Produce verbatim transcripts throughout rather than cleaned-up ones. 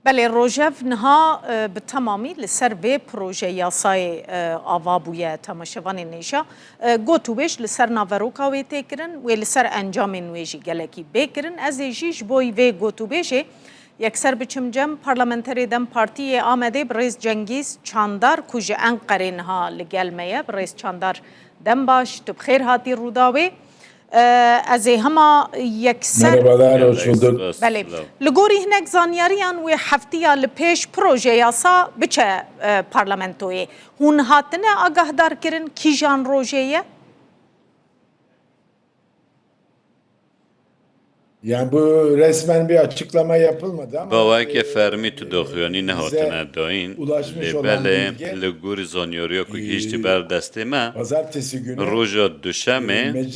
Belê, Rojev niha, e, bi temamî li ser vê proje yasayê, e, ava bûye temaşevanên hêja. E, gotûbêj li ser naveroka wê tê kirin, wê li ser encamên wê jî gelekî bê kirin. Ez ê jî ji bo vê gotûbêjê yekser biçim cem parlamenterê DEM Partî yê Amedê birêz Cengîz Çandar ku ji Enqerê niha li gel me ye. Birêz Çandar, dem baş, tu bi xêr hatî Rûdawê. E, ez ê hema yekser Merhabalar, hoş bulduk. Belê. Li gorî hinek zanyariyan wê heftiya li pêş proje yasa biçe, e, parlamentoyê. Hûn hatine agahdar kirin kîjan rojê ye? Yani bu resmen bir açıklama yapılmadı ama, Baweke e, fermî tu doxuyanî nehatine dayîn, lê belê li gorî zanyariya ku gihîştî ber destê me, roja Duşemê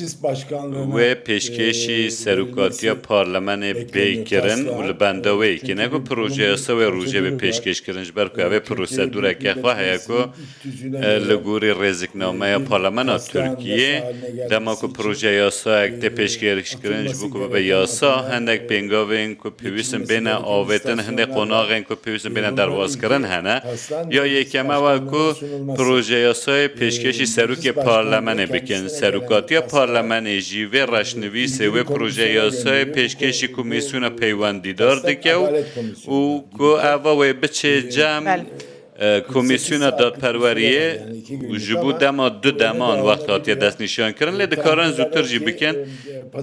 wê pêşkêşî serokatiya parlemenê bê kirin û li benda wê yekê ne ku proje yasa wê rojê bê pêşkêş kirin, ji ber ku ev ê prosedûreke xwe heye ku, e, li gorî rêziknameya parlemena Tirkiyê, dema ku proje yasayek tê pêşkêş kirin ji bo ku bibe yasa, hindek pêngavên ku pêwîst in bêne avêtin, hindek qonaxên ku pêwîst in bêne derbazkirin hene. Ya yekem ew e ku proje yasayê pêşkêşî serokê parlemenê bikin. Serokatiya parlemenê jî vê reşnivîsê wê proje yasayê pêşkêşî komîsyona peywendîdar dike û, û ku eva wê biçê cem, Belê. e, Komîsyona Dadperweriyê ji bo dema du deman wext hatiye destnîşankirin, lê dikarin zûtir jî bikin.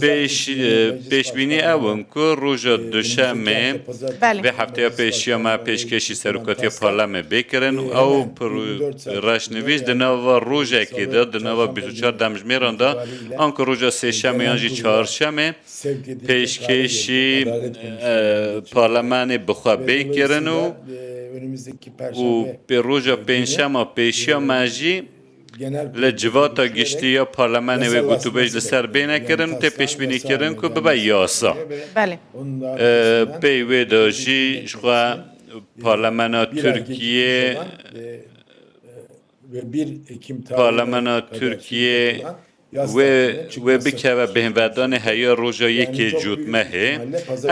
Pêş, e, pêşbînî ew in ku roja Duşemê Belê. vê hefteya pêşiya me pêşkêşî serokatiya parlemê bê kirin û ew pro-, reşnivîs di nava rojekê de, di nava bîst û çar demjimêran de, anku roja sêşemê yan jî çarşemê pêşkêşî, e, parlemenê bi xwe bê kirin û, û pê roja pêncşema pêşiya me jî li civata giştî ya parlemenê wê gotûbêj li ser bêne kirin û tê pêşbînî kirin ku bibe yasa. Belê. E, pey wê de jî ji xwe parlemena Tirkiyê, parlemena Tirkiyê wê, wê bikeve bêhnvedanê heya roja yekê cotmehê.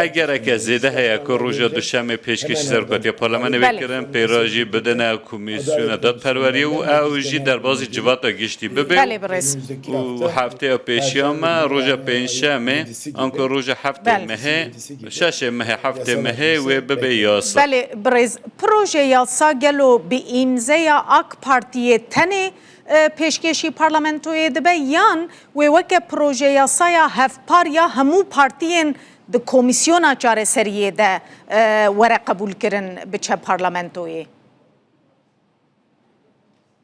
Ev gereke zêde heye ku roja duşemê pêşkêşî serokatiya parlemenê bê Belê. kirin, pêra jî bidine Komîsyona Dadperweriyê û ew jî derbazî civata giştî bibe. Belê, birêz. Û hefteya pêşiya me roja pêncşemê, anku roja heftê Belê. mehê, şeşê mehê, heftê mehê wê bibe yasa. Belê, birêz. Proje yasa gelo bi îmzeya AK Partiyê tenê e, pêşkêşî parlamentoyê dibe, yan wê weke proje yasaya hevpar ya hemû partiyên di komîsyona çareseriyê de, e, were qebûlkirin biçe parlamentoyê?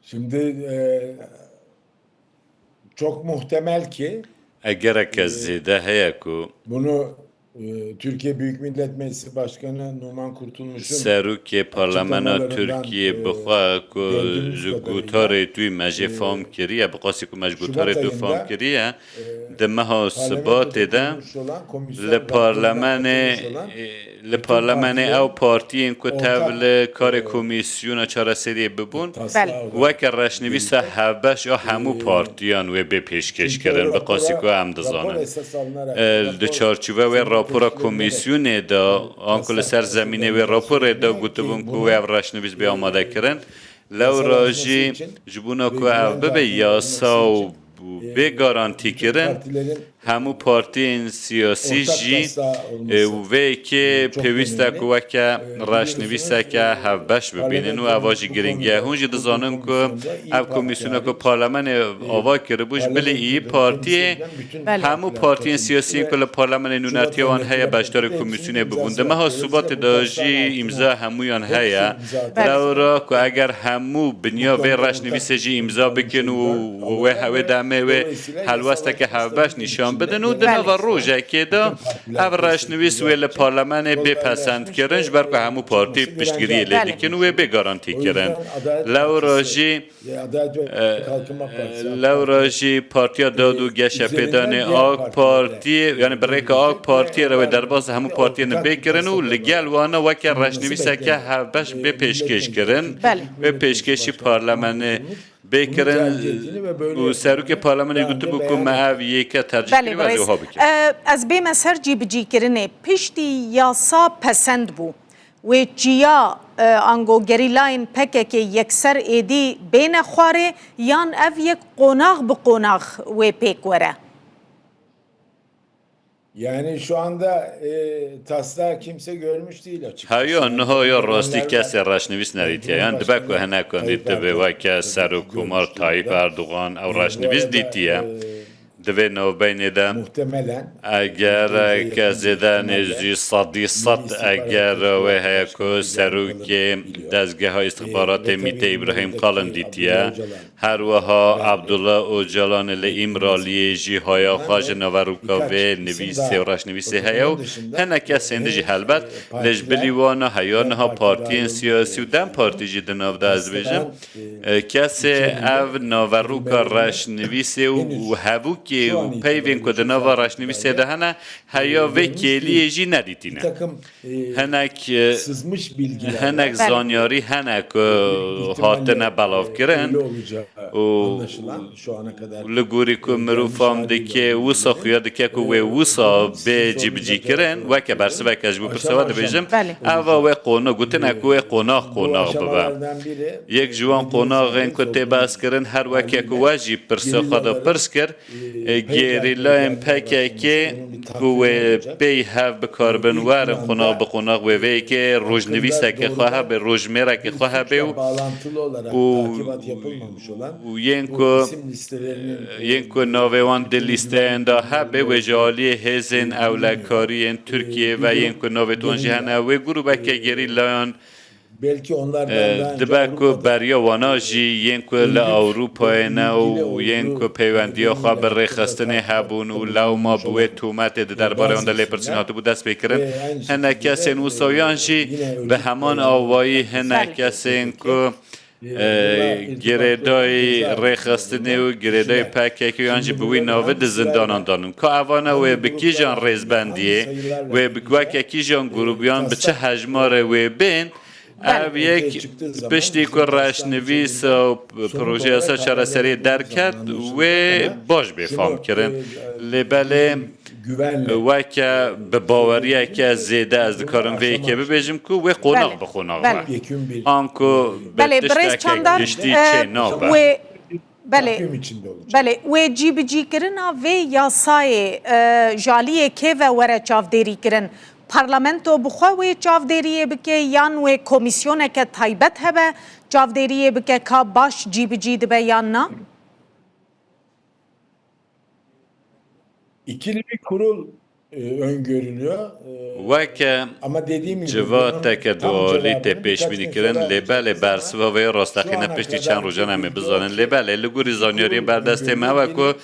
Şimdi, e, çok muhtemel ki, E, gereke e, zêde heye ku bunu, e, Türkiye Büyük Millet Meclisi Başkanı Numan Kurtulmuş'un Serokê Parlemena açıklamalarından, Tirkiyê e, bi xwe ku gördüğümüz ji kadarıyla, gutarê wî me jê e, fam kiriye, bi qasî ku me ji Şubat gutarê tu fam ayında, kiriye, e, di meha parlamento Sibatê de toplamış olan komisyon, li yaptığında parlamenê, katılmış olan e, li bütün parlamenê partiler ew partiyên ku tev ortak, li karê e, komîsyona çareseriyê bibûn, taslağı Belê. olarak weke reşnivîsa hevbeş a hemû partiyan wê bê pêşkêş kirin, bi qasî ku em dizanin. E, di çarçove wê rapora komîsyonê de, anku li ser zemînê wê raporê de gotibûn ku wê ev reşnivîs bê amade kirin. Lewra jî ji bona ku ev bibe yasa û bê garantîkirin, hemû partiyên siyasî jî, e, û vê yekê pêwîst e ku weke reşnivîseke hevbeş bibînin û eva jî girîng e. Hûn jî dizanin ku ev komîsyona ku parlemenê ava kiribû ji bilî Îyî Partiyê Belê. hemû partiyên siyasî ku li parlemenê nûnertiya wan heye beşdarê komîsyonê bibûn. Di meha Sibatê de jî îmza hemûyan heye. Belê. Lewra ku eger hemû binya vê reşnivîsê jî îmza bikin û wê hewê demê wê helwesteke hevbeş nîşan bidin û di Belê. nava rojekê de ev reşnivîs wê li parlemenê bê pesendkirin, ji ber ku hemû partî piştgiriyê lê Belê. dikin û wê bê garantîkirin. Lewra jî, e, e, lewra jî Partiya Dad û Geşepêdanê AK Partiyê, yani bi rêka AK Partiyê re wê derbas hemû partiyên bê kirin û li gel wana weke reşnivîseke hevbeş bê pêşkêş kirin. Belê. Wê pêşkêşî parlemenê bê kirin û serokê parlemenê gotibû ku me ev yeke tercîh Belê, kiriye, ez ê birêz. wiha bikim. E, ez bême ser cîbicîkirinê. Piştî yasa pesend bû, Wê çiya, e, ango gerîlayên P K K yekser êdî bêne xwarê yan ev yek qonax bi qonax wê pêk were? Yani şu anda e, taslağı kimse görmüş değil açıkçası. Heya niha ya rastî kesê reşnivîs nedîtiye. Yan dibe ku hinek dîtibe weke Serokkomar Tayyip Erdogan ew reşnivîs dîtiye. Di vê navbeynê de Muhtemelen eger ke zêde nêzî sedî sed eger wê heye ku serokê dezgeha îstixbaratê Mîte Îbrahîm Kalin dîtiye. Her wiha Abdullah Ocalan li Îmraliyê jî haya xwe ji naveroka vê nivîsê û reşnivîsê heye û hinek kesên din jî helbet lê ji bilî wana heya niha partiyên siyasî û DEM Partî jî di nav de ez dibêjim. E, kesê ev naveroka reşnivîsê û hevûkê û peyvên ku di nava reşnivîsê de hene heya vê kêliyê jî nedîtîne. Hinek e, hinek zanyarî hene ku hatine belavkirin û li gorî ku mirov fam dike wisa xuya dike ku wê wisa bê cîbicîkirin, weke bersiveke ji bo pirsa we dibêjim, eva wê qona gotine ku wê qonax qonax bibe. Yek ji wan qonaxên ku tê behs kirin, her weke ku we jî pirsa xwe de pirs kir, e, gerîlayên P K K ku wê pey hev bikaribin werin qonax bi qonax wê vê yekê rojnivîsekê xwe hebe, rojmêrekê xwe hebe û û û yên ku yên ku navê wan di lîsteyan de hebe wê ji aliyê hêzên ewlekariyên Tirkiyê ve yên ku navê wan jî hene wê grûbeke gerîlayan Belki onlardan e, daha önce dibe ku Avrupa'da beriya wana jî yên ku li Ewropayê ne û yên ku peywendiya xwe bi rêxistinê hebûn û lewma bi wê tometê di derbarê wan de lêpirsîn hatibû dest pê kirin. Hinek kesên wisa yan jî bi heman awayî hinek kesên ku e, girêdayî rêxistinê û girêdayî P K K yan jî bi wî navê di zindanan de ne. Ka evana wê bi kîjan rêzbendiyê, wê bi weke kîjan grûbiyan bi çi hejmarê wê bên, ev yek piştî ku reşnivîs û projeya ser çareseriyê derket, wê baş bê fam kirin. Lê belê weke bi baweriyeke zêde ez dikarim vê yekê bibêjim ku wê qonax bi qonax be. Anku bi tişteke giştî çê nabe. Belê, belê, wê cîbicîkirina vê yasayê, e, ji aliyê kê ve were çavdêrîkirin? Parlamento bi xwe wê çavdêriyê bike yan wê komîsyoneke taybet hebe çavdêriyê bike ka baş cîbicî dibe yan na? İkili bir kurul e, öngörülüyor. E, Weke ama dediğim gibi civateke dualî tê pêşbînîkirin, lê belê bersiva vê rasteqîne piştî çend rojan em ê bizanin. Lê belê li gorî zanyariyên berdestê me ew e ku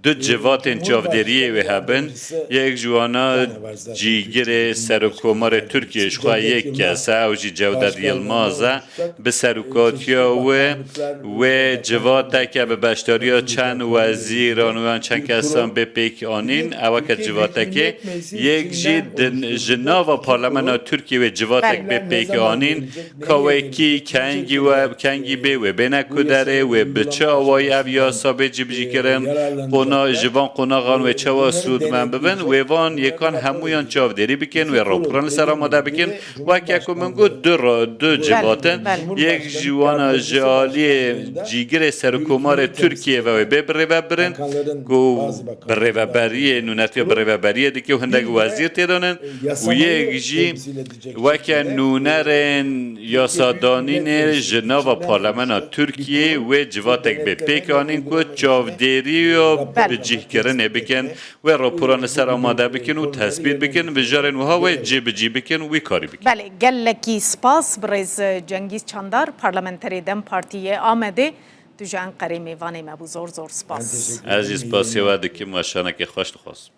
du civatên çavdêriyê wê hebin. Yek ji wana cîgirê Serokkomarê Tirkiyê ji xwe yek kes e, ew jî Cewdet Yilmaz e. Bi serokatiya wê, wê civateke bi beşdariya çend wezîran û yan çend kesan bê pêk anîn. Eweke civatekê yek jî di, ji nava Parlamentoya Tirkiyê wê civatek bê pêk anîn. Ka wê kî kengî we, kengî bê, wê bêne ku derê, wê bi çi awayî ev yasa bê cîbicîkirin, qona, ji van qonaxan wê çawa sûdmend bibin, wê van yekan hemûyan çavdêrî bikin, wê raporan li ser amade bikin. Weke ku min got, du ra-, du civat in. Yek ji wana ji aliyê cîgirê Serokkomarê Tirkiyê ve wê bê birêvebirin, ku birêveberiyê, nûnetiya birêveberiyê dike û hindek wezîr tê de ne. Û yek jî weke nûnerên yasadanînê ji nava Parlamentoya Tirkiyê wê civatek bê pêk anîn ku çavdêriya bicihkirinê bikin. Wê raporan li ser amade bikin û tesbît bikin, mijarên wiha wê cîbicî bikin û wî karî bikin. Belê, gelekî spas birêz Cengîz Çandar, parlamenterê DEM Partî yê Amedê. Tu ji Enqerê mêvanê me bû. Zor zor spas. Ez jî spasê we dikim, weşanekê xweş dixwazim.